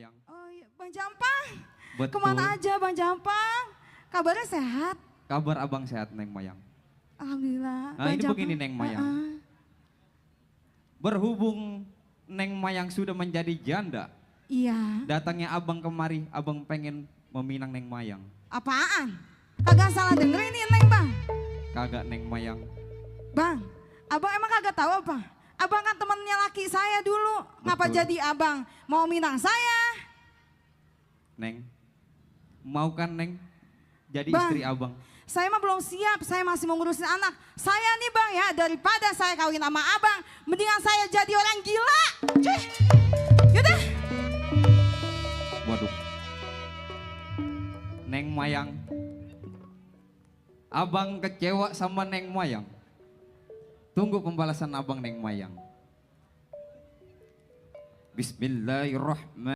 Mayang. Oh iya, Bang Jampang. Betul. Kemana aja Bang Jampang? Kabarnya sehat? Kabar abang sehat Neng Mayang. Alhamdulillah. Nah Bang ini Jampang. begini Neng Mayang. Berhubung Neng Mayang sudah menjadi janda. Iya. Datangnya abang kemari, abang pengen meminang Neng Mayang. Apaan? Kagak salah denger ini Neng Bang. Kagak Neng Mayang. Bang, abang emang kagak tahu apa? Abang kan temannya laki saya dulu. Ngapa Betul. jadi abang mau minang saya? Neng, mau kan Neng jadi Bang, istri abang? saya mah belum siap, saya masih mau ngurusin anak. Saya nih Bang ya, daripada saya kawin sama abang, mendingan saya jadi orang gila. Cuy, yaudah. Waduh. Neng Mayang. Abang kecewa sama Neng Mayang. Tunggu pembalasan abang Neng Mayang. Bismillahirrahmanirrahim.